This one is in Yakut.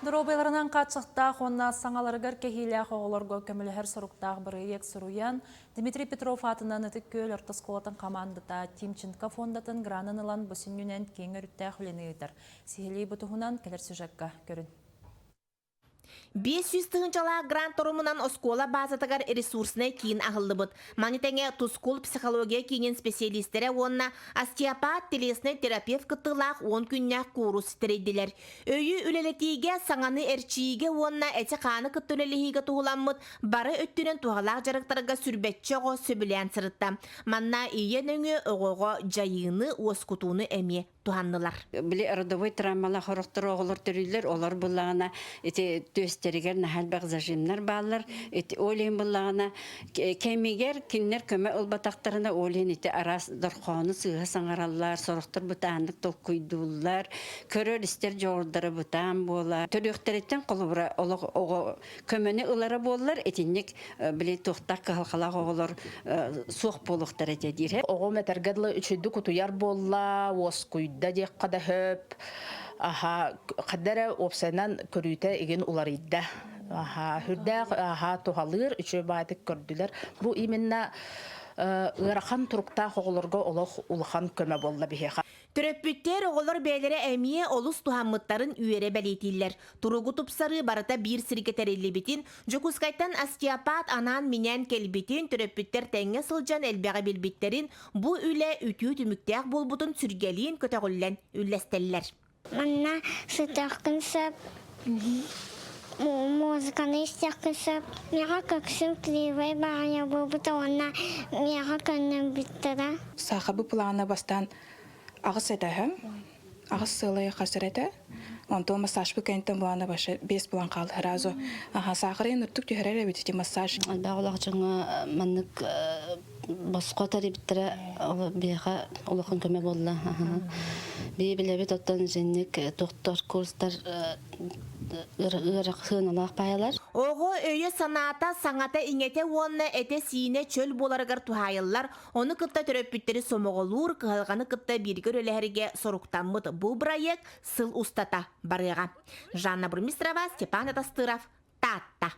Доруобуйаларынан хааччахтаах уонна саҥаларыгар кэһиилээх оҕолорго көмөлөһөр соруктаах бырайыак суруйан, Дмитрий Петров аатынан Ытык Күөл орто оскуолатын хамаандата Тимченко фондатын гранын ылан бу сүнньүнэн киэҥ өрүттээх үлэни ыытар. Сиһилии бу туһунан кэлэр сюжекка көрүн. 500 тыһыынчалаах грант торумунан оскуола баазатыгар ресурснай киин аһыллыбыт. Маны тэҥэ Тускул психология киинин специалистэрэ уонна остеопат, телесный терапевт кыттыылаах 10 күннээх куурус тэрийдилэр. Өйү үлэлэтиигэ, саҥаны эрчийиигэ уонна эти-хааны кытта үлэлэһиигэ туһуламмыт бары өттүнэн туһалаах дьарыктарга сүрбэччэ оҕо сөбүлээн сырытта. Манна ийэ нөҥүө оҕоҕо дьайыыны, уоскутууну эмиэ туһаннылар. Били родовой травмалаах орохтор оҕолор төрүүллэр, олор буллаҕына ити түөстэригэр наһаа элбэх зажимнар бааллар. Ити ол иһин буллаҕына кэмигэр кинилэр көмө ылбатахтарына ол иһин ити араас дорхоону сыыһа саҥараллар, сорохтор бытааннык толкуйдууллар, көрөр-истэр дьоҕурдара бытаан буолар. Төрүөхтэриттэн холобура олох оҕо көмөнү ылара буоллар итинник били туохтаах кыһалҕалаах оҕолор суох буолуохтара этэ диир. Оҕом этэргэ дылы үчүгэйдик утуйар буолла, уоскуйда диэххэ да сөп. Аха, ханна эрэ уопсайынан көрүүтэ игин уларыйда. Аха, үрдээх аха туһалыыр, үчүгэй баайдык көрдүлэр. Бу именно ыарахан туруктаах оҕолорго олох улахан көмө буолла биһиэхэ. Төрөппүттэр оҕолор бэйэлэрэ эмиэ олус туһаммыттарын үөрэ бэлиэтииллэр. Туругу тупсарыы барыта биир сиргэ тэриллибитин, Дьокуускайтан остеопат анаан-минээн кэлбитин, төрөппүттэр тэҥҥэ сылдьан элбэҕи билбиттэрин, бу үлэ үтүө түмүктээх буолбутун сүргэлиин көтөҕүллэн үллэстэллэр. Манна сытыаххын сөп, музыканы истиэххин сөп. Миэхэ көксүм кривой баҕайы буолбута уонна миэхэ көннөрбүттэрэ. Сахабы плана бастаан аҕыс этаһым, аҕыс сыалайы хасыр этэ. Онтон массажпы кэнтэн плана баша бес план хаалды сразу. Аха, саахарайын үрдүк түһэрэр эбит ити массаж. Элбэх олох дьоҥҥо маннык босхо тарибиттэрэ биһиэхэ улахан көмө буолла. Бии билэбит оттон итинник тохтор курстар ыарахан паайалар. Оҕо өйө-санаата, саҥата-иҥэтэ уонна этэ-сиинэ чөл буоларыгар туһаайыллар, ону кытта төрөппүттэри сомоҕолуур, кыһалҕаны кытта бииргэ үлэлэһэргэ соруктаммыт бу бырайыак сыл устата барыаҕа. Жанна Бурмистрова, Степан Атастыров, Таатта.